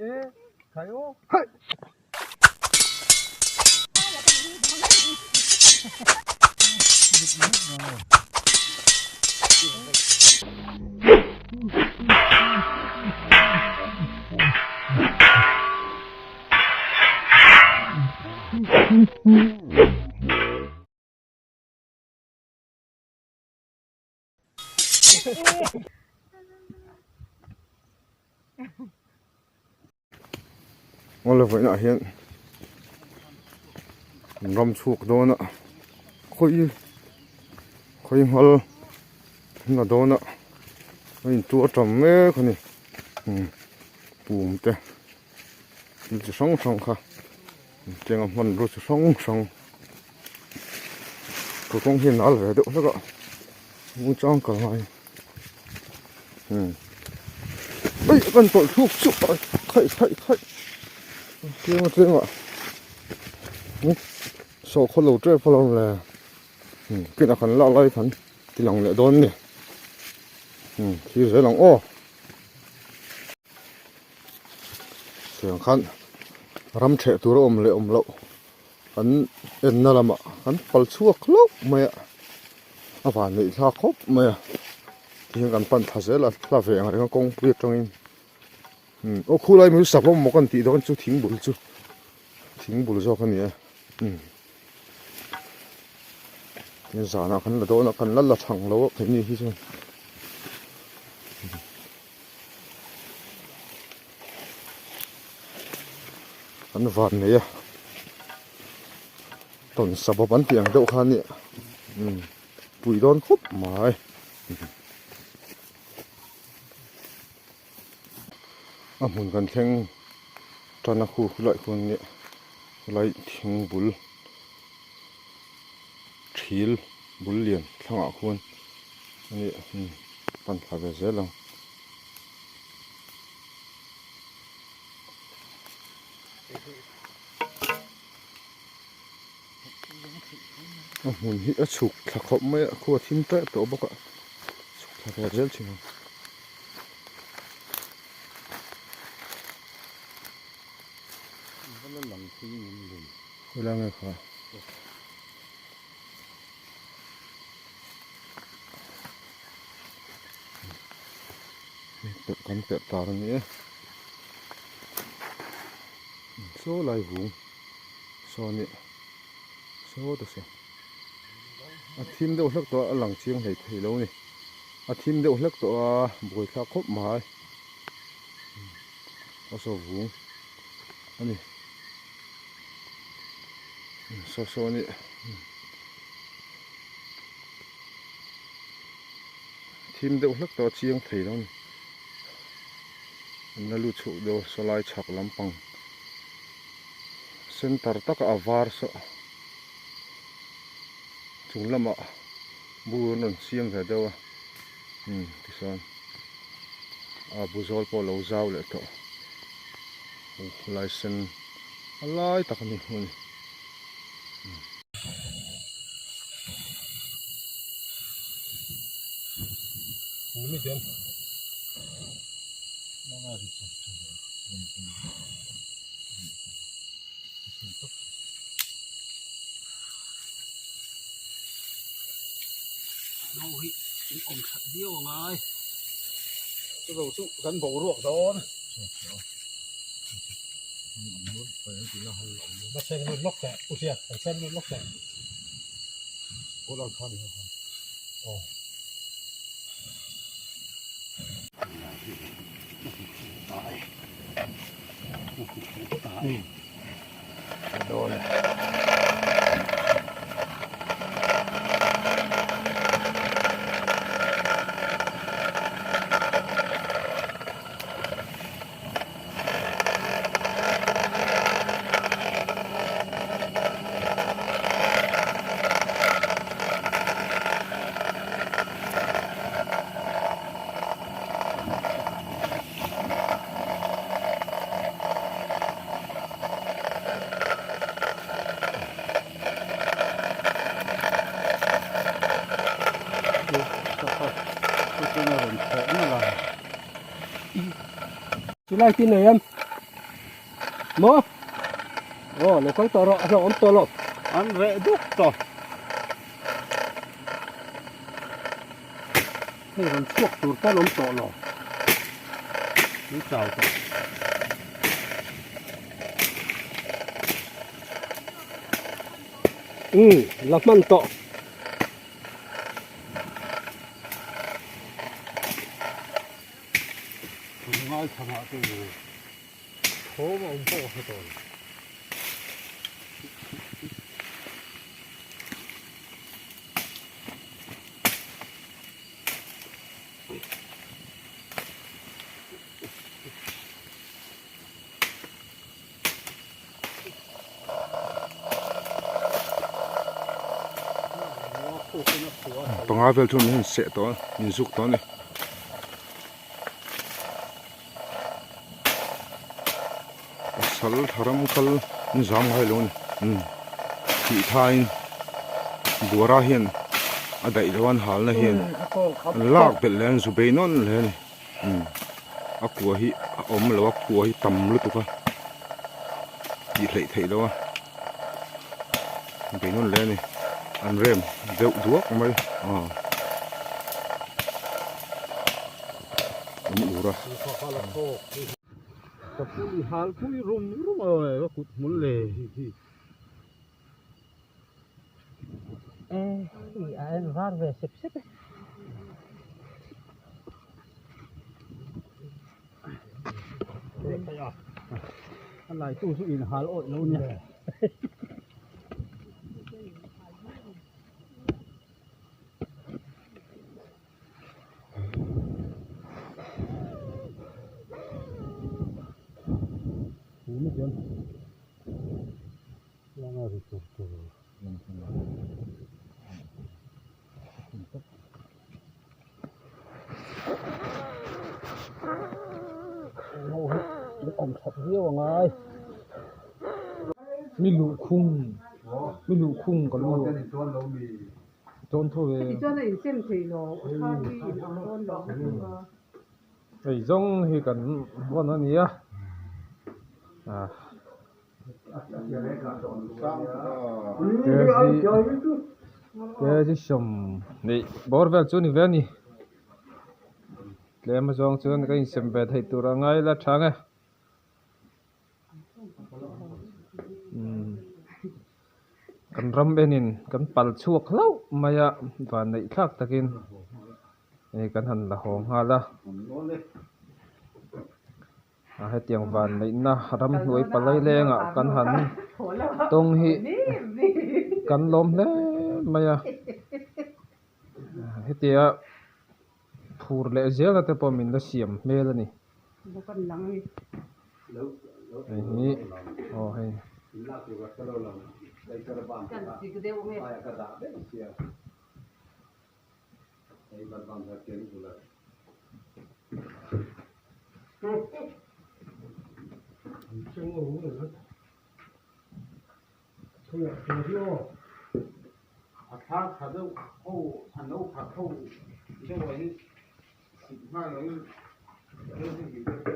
Awle vawiinah hian an ram chhuak dawn a khawi khawi nghal an la dawn a a intuar tam mek a ni pum te thil chi hrang hrang kha Tianga hmanrua chi hrang hrang kalkawng hi a nal ve deuh hlek a hmun chang kal ngai umm ei kan tawlh thluk chu khaih khaih khaih tianga tlengah sawhkhaw lo tep alawm le umm kinah kan lak lai khan ti lang leh dawn a ni umm thlir zel ang aw. Tiang khan ram theh tur a awm leh awm loh kan enna lamah kan pal chhuak hlauh mai a a van neih thlak khawp mai a tihian kan pan thla zel a hla ve ang reng a kawngpui atangin umm aw khulai mai chu savawm maw kan tih dawn chu thing bul chu thing bul zawk a ni a umm zanah kan la dawn a kan la la thang lo a keini hi chuan. An van nei a tawn sabawp an tih ang deuh kha a nia umm pui dawn khawp mai a hmun kan thleng tan a khu khulai khuan nia khulai thing bul thil bul lian thlangah khuan a nia umm. Pan thla ve zel ang. A hmun hi a chhuk thla khawp mai a khua thim tep tawh bawk a chhuk thla ve zel thin ang. Khawilai nge kha? Kan perh tar a ni e saw lai vung saw a nih saw ta saw a thim deuh hlek tawh a a lang chiang hlei thei lo a ni a thim deuh hlek tawh a buaithlak khawp mai a saw vung a ni saw saw a nih. Thim deuh hlek tawh a chiang thei lo a ni. An la lut chhuak deuh a sawlai chhak lampang center taka a var saw chung lamah bur an rawn siam ve deuh a umm tichuan a bu zawl pawh a lo zau leh tawh khawlai sen a lai tak a ni a ni. Kan boruak dawn. Chulai ti nei em? Maw? Aw lo kal tawh rawh a hlauhawm tawh lo. An reh duk tawh. Hei rawn chhuak tur pawn awm tawh lo. An chau tawh. Umm la hman tawh. Ngaithla te thawm a awm pawh a hre tawh lo. Panga vel chuan min han seh tawh a min zuk tawh a ni. Pasal tha ram kal an zam ngai lo a ni umm tih thain buara hian a daih lo a an halna hian an lak belh leh a an zu bei nawn hle a ni umm a kua hi a awm lo a kua hi tam lutuk a tih hleih theih loh a bei nawn hle a ni an rem deuh duak mai aw. An ur a. Ka pui hal pui rum rum a ka kut hmul le. E hei a en var ve sep sep e. A lai tu chu in hal awih lo nia. Mi luhkhung mi luhkhung ka lu dawn tho ve. Hei zawng hi kan vawn a ni a ah kg 20 bawr vel chu a ni ve a ni tlem azawng chuan ka insem ve theih tur a ngai la tha ang e. Kan ram enin kan pal chhuak hlauh mai a, vanneih thlak takin hei kan han la haw nghal a. A hetiang vanneihna ramhnuai palai lengah kan han tawng hi kan lawm hle mai a. Hetia phur leh zelna te pawh min la siam hmel a ni. Hei hi aw hei.